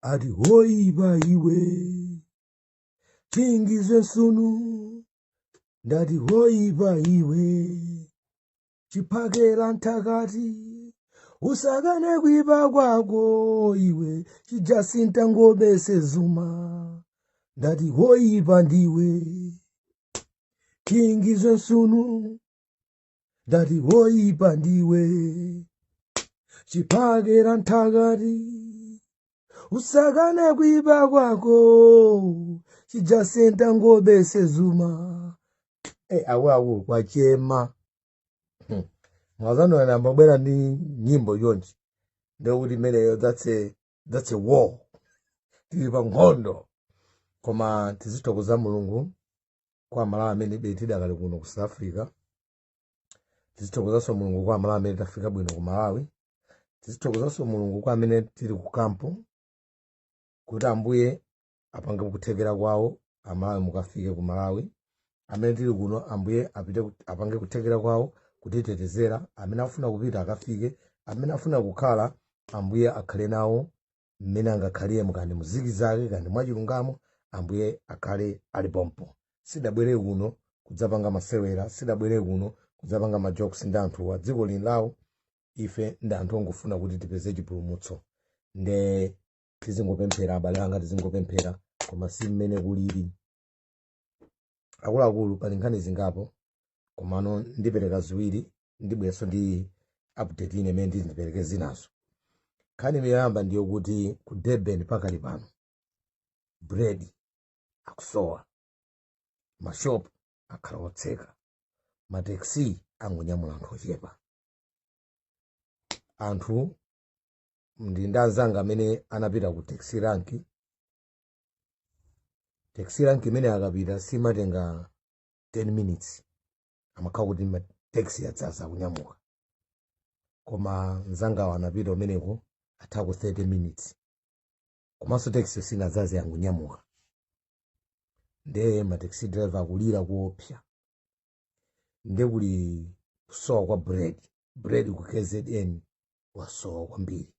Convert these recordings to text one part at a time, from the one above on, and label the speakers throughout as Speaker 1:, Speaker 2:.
Speaker 1: Ati woipa iwe, Chingizwe Msunu. Ndati woipa iwe, Chiphakera Nthakati, usakane kuipa kwako iwe, Chijacinta Ngobese Zuma. Ndati woipa ndiwe, Chingizwe Msunu. Ndati woipa ndiwe, Chiphakera Nthakati, usakane kuipa kwako, Chijacinta Ngobese Zuma. Hey, akuluakulu, kwachema. Mwazanu anambabwera ndi nyimbo yonji, ndekuti imeneyo that's a war, tili pa nkhondo. Koma tizithokoza Mulungu kwa Amalawi amene be tidakali kuno ku South Africa. Tizithokozanso Mulungu kwa Amalawi amene tafika bwino ku Malawi. Tizithokozanso Mulungu kwa amene tili ku kampo, kuti Ambuye apange kuthekera kwawo, Amalawi mukafike ku Malawi. Amene tili kuno, Ambuye apite apange kuthekera kwawo kutitetezera. Amene afuna kupita akafike, amene afuna kukhala, Ambuye akhale nawo mmene angakhalire, mukandi muziki zake kandi mwachilungamo, Ambuye akhale ali pompo. Sidabwere kuno kudzapanga masewera, sidabwere kuno kudzapanga majokes ndi anthuwa. Dziko lili lawo, ife ndi anthu ongofuna kuti tipeze chipulumutso. Nde tizingopemphera, abale anga, tizingopemphera, koma si mmene kulili. Akuluakulu, pali nkhani zingapo, komano ndipereka ziwiri, ndibwerenso ndi update ine imene nditi ndipereke zinazo. Nkhani yoyamba ndiyo kuti ku Durban pakali pano bread akusowa, mashopu akhala otseka, mateksi angonyamula anthu ochepa. Anthu ndi anzanga amene anapita ku taxi rank. Taxi rank imene akapita simatenga 10 minutes, amakhala kuti taxi yadzaza kunyamuka. Koma mzangawo anapita umeneko atha ku 30 minutes, komanso taxi sinadzaze, yangunyamuka. Nde ma taxi driver akulira kuopsa. Nde kuli kusowa kwa bread. Bread ku KZN wasowa kwambiri,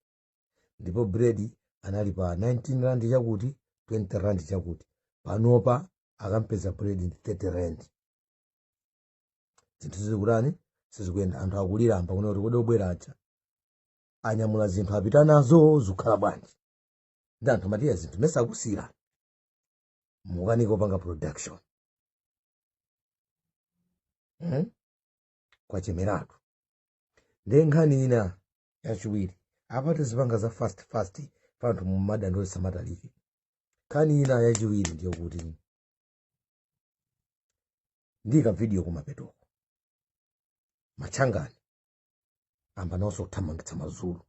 Speaker 1: ndipo bread anali pa 19 rand chakuti, 20 rand chakuti, panopa akampeza bread ndi 30 rand. Zinthu zikutani? Sizikuyenda. Anthu akulira amba kuna kuti kodi obwera aja anyamula zinthu apita nazo, zikukhala bwanji? Ndi anthu amatiya zinthu mese akusira mukanika kupanga production, Kwachemeratu. Ndiye nkhani ina yachiwiri apa, tizipanga za fast fast panthu mumadandole samatalike. Nkhani ina yachiwiri ndiyo kuti ndika video kumapetoko, Machangani amba nawonso kuthamangitsa Mazulu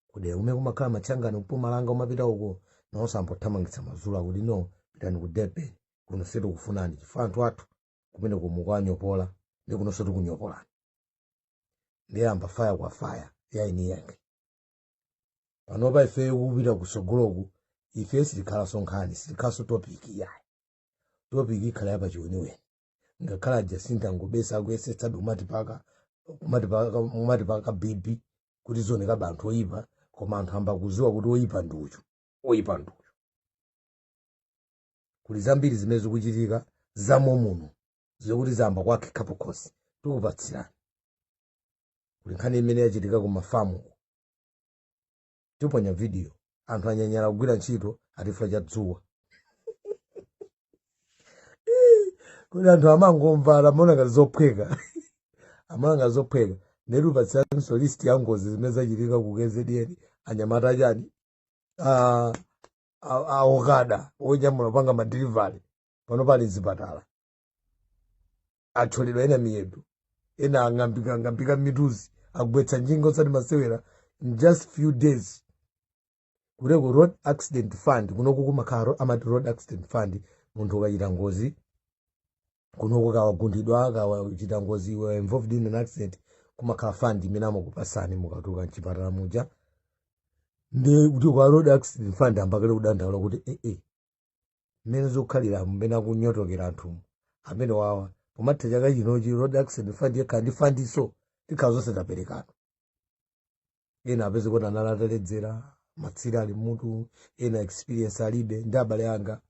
Speaker 1: kudera kumene kumakhala Machangani kuMpumalanga, umapita uko, nawonso ambothamangitsa Mazulu, akuti no, pitani ku Durban, kuno sitikufunani chifukwa anthu athu kumene kumukanyopola ndi kunonso tikunyopolani. Ndiye amba fire kwa fire ya eni yake. Panopa ife kupita kusogoloku, ife sitikhalanso nkhani, sitikhalanso topic yayi. Topic ikhala yapachiweniweni. Ngakhala Jacinta Ngobesa akuyesetsabe kumatipaka bibi kuti zionekabe anthu oyipa, koma anthu amba kuziwa kuti oyipa ndi uyu, oyipa ndi uyu. Kuli zambiri zimene zikuchitika zamo muno zokuti zamba kwakhe pakhosi, tikupatsirani. Kuli nkhani imene yachitika ku mafamu, tiponya video. Anthu anyanyala kugwira ntchito atifa cha dzuwa, kuti anthu amangomva, amaona ngati zophweka, amaona ngati zophweka. Ndetu patsiranso list ya ngozi zimene zachitika ku KZN. Anyamata achani, aokada onyamula kupanga ma delivery, pano pali mzipatala, atcholedwa ena miyendo, ena ang'ambika ng'ambika mituzi, agwetsa njinga osati masewera in just few days. Kuteko Road Accident Fund kunoku kumakhala, amati Road Accident Fund, munthu ukachita ngozi kunoku, kawagundidwa, kawachita ngozi, you were involved in an accident, kumakhala fund imene amakupasani mukatuluka mchipatala muja. Ndi kuti kwa Road Accident Fund ambakale kudandaula kuti ee, mmene zikukhalira, mmene akunyotokera anthu amene wawa, pomatha chaka chinochi Road Accident Fund yekhala ndi fundiso tikhala zonse taperekano. Ena apeze kuti anali ataledzera, Matsiri ali mutu, ena experience alibe. Ndi abale anga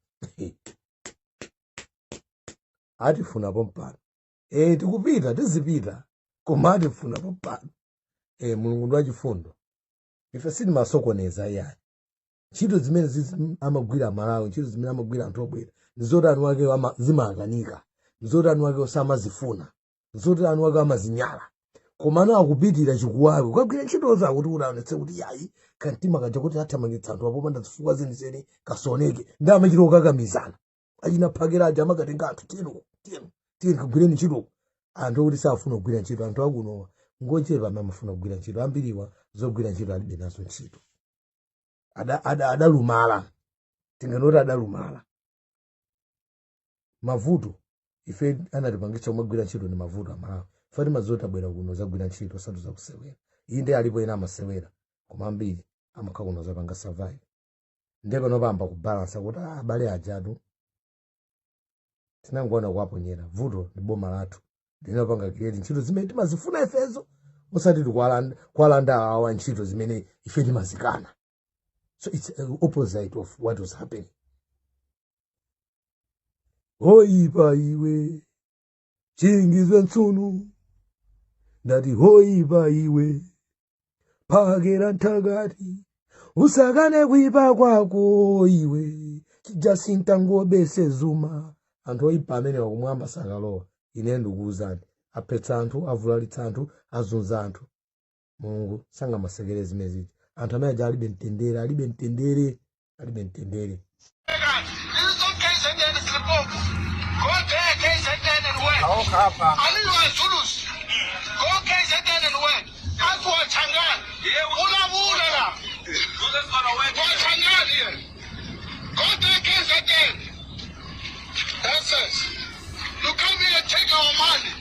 Speaker 1: atifuna pompano. Tikupita, tizipita, koma atifuna pompano. Mulungu ndi wachifundo. Ife sitimasokoneza iyayi. Ntchito zimene amagwira Malawi, ntchito zimene amagwira anthu obwera, ndizoti anu ake zimakanika, ndizoti anu ake samazifuna, ndizoti anu ake amazinyala, komano akupitira chikuwawe kukagwira ntchitozo, akuti kuti aonetse kuti yayi, kamtima kaja kuti athamangitsa anthu apopanda zifukwa zenizeni kasoneke. Ndi amachita kukakamizana. Achina Phakera aja amakatenga anthu, "Tiyeni, tiyeni, tiyeni, kagwireni ntchito." Anthu okuti safuna kugwira ntchito. Anthu akunowa ngochepa amene amafuna kugwira ntchito. Ambiriwa zogwira ntchito alibe nazo ntchito. Adalumala, tinganoti adalumala. Mavuto ife anatipangitsa kumagwira ntchito ndi mavuto Amalawi. Ife timazoti tabwera kuno zagwira ntchito, osati zakusewera. Inde, alipo ena amasewera, koma ambiri amakhala kuno zapanga survive. Ndiye pano pamba kubalansa kuti abale ajatu tinangoona kuwaponyera. Vuto ndi boma lathu linapanga create ntchito zimene timazifuna ifezo, osati kuwalanda awa ntchito zimene ife timazikana. So it's opposite of what was happening. Hoyipa iwe, Chingizwe Mtsunu, ndati hoyipa iwe, Phakera nthakati, usakane kuipa kwako iwe, Jacinta Ngobese Zuma. Anthu oyipa amene wakumwamba sakalowa. Ine ndikuwuzani, aphetsa anthu, avulalitsa anthu, azunza anthu. Mulungu sangamasekere zimene zija. Anthu amene aja alibe mtendere, alibe mtendere, alibe mtendere.
Speaker 2: This is not KZN, it's Limpopo. Go there, KZN, and work. I know you are Zulus. Go KZN and work. Ask for Changan. Ula la. Go Changan here. Go there, KZN. Nonsense. You come here and take our money.